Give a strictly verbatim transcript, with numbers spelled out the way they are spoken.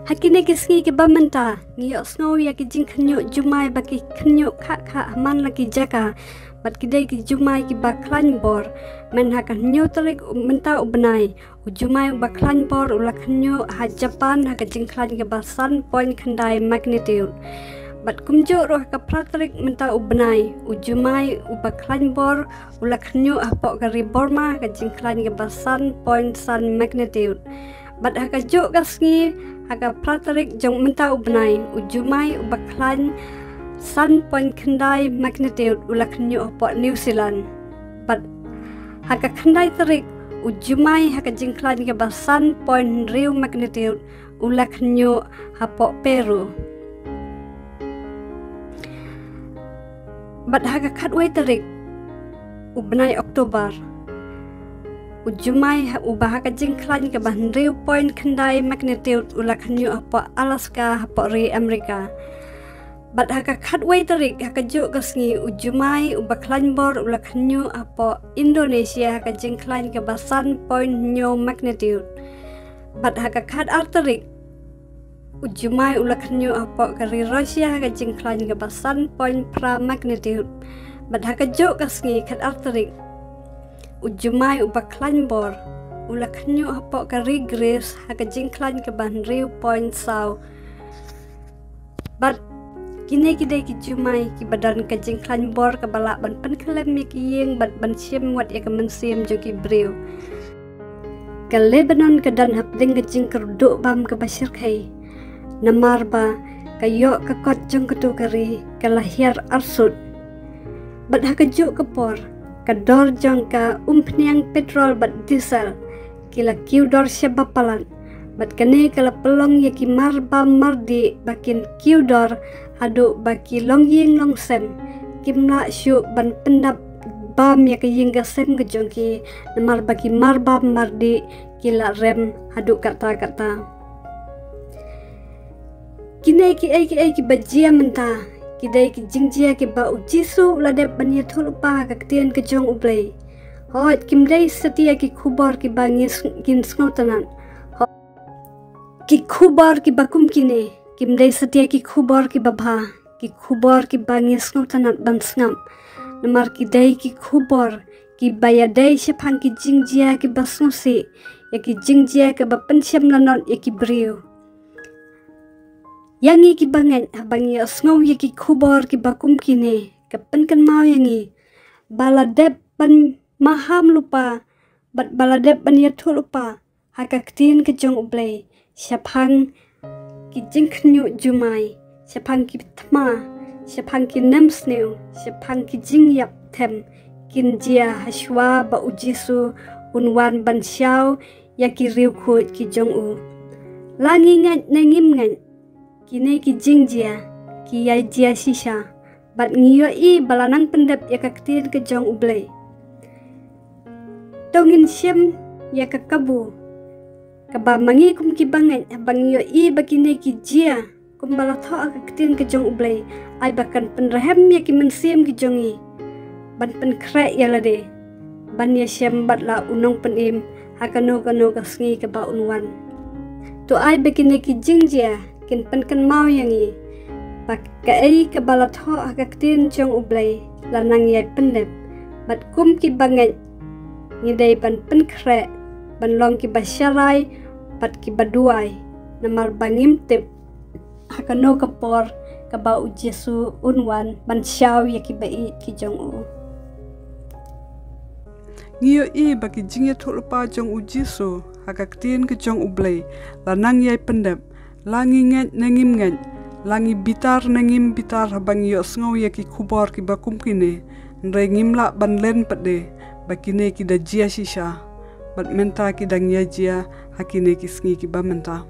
Ha kine ki sngi kiba mynta, ngi ïohsngew ïa ki jingkhynñiuh jumai ba ki khynñiuh khah khah ha man la ki jaka, bad ki dei ki jumai kiba khlaiñ bor. Myn ha ka hynñiew tarik mynta u bnai, u jumai uba khlaiñ bor u la khynñiuh ha Japan ha ka jingkhlaiñ kaba san point khyndai magnitude. Bad kumjuh ruh ha ka phra tarik mynta u bnai, u jumai uba khlaiñ bor u la khynñiuh hapoh ka ri Burma ha ka jingkhlaiñ kaba san point san magnitude. Bad ha kajuh ka sngi, ha ka phra tarik jong mynta u bnai, u jumai uba khlaiñ san point khyndai magnitude u la khynñiuh hapoh New Zealand. Bad ha ka khyndai tarik, u jumai ha ka jingkhlaiñ kaba san point hynriew magnitude u la khynñiuh hapoh Peru. Bad ha ka khatwei tarik u bnai Oktober, u jumai ha, uba ha ka jingkhlaiñ kaba hynriew point khyndai magnitude u la khynñiuh hapoh Alaska hapoh ri Amerika. Bad ha ka khatwei tarik ha kajuh ka sngi, u jumai uba khlaiñ bor u la khynñiuh hapoh Indonesia ha ka jingkhlaiñ kaba san point hynñiew magnitude. Bad ha ka khatar tarik, u jumai u la khynñiuh hapoh ka ri Russia ha ka jingkhlaiñ kaba san point phra magnitude. Bad ha kajuh ka sngi khatar tarik, u jumai uba khlaiñ bor u la khynñiuh hapoh ka ri Greece ha ka jingkhlaiñ kaba hynriew point saw. Bad kine ki dei ki jumai kiba don ka jingkhlaiñ bor kaba lah ban pynkhyllem ïa ki ïing bad ban shim wat ïa ka mynsiem jong ki briew. Ka Lebanon ka don hapdeng ka jingkyrduh bam kaba shyrkhei, namar ba ka ïoh ka kot jong kato ka ri ka la hiar arsut. Bad ha kajuh ka por, ka dor jong ka umphniang petrol bad diesel ki la kiew dor shaba palat. Bad kane ka la pynlong ïa ki marbam mardih ba kin kiew dor haduh ba ki longïing longsem kim lah shuh ban pyndap bam ïa ka ïing ka sem ka jong ki, namar ba ki marbam mardih ki la rem haduh katta katta. Kine kiei kiei kiba jia mynta ki dei ki jingjia kiba u Jisu u la dep ban ïathuh lypa ha ka ktien ka jong U Blei. Hooid, kim dei satia ki khubor kiba ngi s-, ngin sngewtynnat. Ho-, ki khubor kiba kum kine kim dei satia ki khubor kiba bha, ki khubor kiba ngi sngewtynnat ban sngap. Namar ki dei ki khubor kiba ïadei shaphang ki jingjia kiba sngewsih, ïa ki jingjia kiba pynshem lanot ïa ki briew. Ïa ngi kiba ngeit, haba ngi ïohsngew ïa ki khubor kiba kum kine, ka pynkynmaw ïa ngi ba la dep ban maham lypa bad ba la dep ban ïathuh lypa ha ka ktien ka jong U Blei shaphang ki jingkhynñiuh jumai, shaphang ki thma, shaphang ki nemsniew, shaphang ki jingïap them kin jia hashwa ba U Jisu un wan ban shaw ïa ki riewkhuid ki jong u. La ngi ngeit ne ngim ngeit, kine ki jingjia ki ïai jia shisha, bad ngi ïohi ba la nang pyndep ïa ka ktien ka jong U Blei. To ngin shim ïa ka kabu kaba ma ngi kum kiba ngeit, haba ngi ïohi ba kine ki jia kumba la thoh ha ka ktien ka jong U Blei, ai ba kan pynrhem ïa ki mynsiem ki jong ngi ban pynkhreh ïa lade ban ïashem bad la u Nongpynim ha kano kano ka sngi kaba un wan. To ai ba kine ki jingjia kin pynkynmaw ïa ngi ba kaei kaba la thoh ha ka ktien jong U Blei la nang ïai pyndep, bad kum kiba ngeit ngi dei ban pynkhreh, ban long kiba sharai bad kiba duwai, namar ba ngim tip ha kano ka por kaba U Jisu un wan ban shaw ïa kiba ïeit ki jong u. Ngi ïohi ba ki jingïathuh lypa jong U Jisu ha ka ktien ka jong U Blei la nang ïai pyndep, la ngi ngeit ne ngim ngeit, la ngi bitar ne ngim bitar, haba ngi ïohsngew ïa ki khubor kiba kum kine, hynrei ngim lah ban len pat de ba kine ki da jia shisha, bad mynta ki dang ïai jia ha kine ki sngi kiba mynta.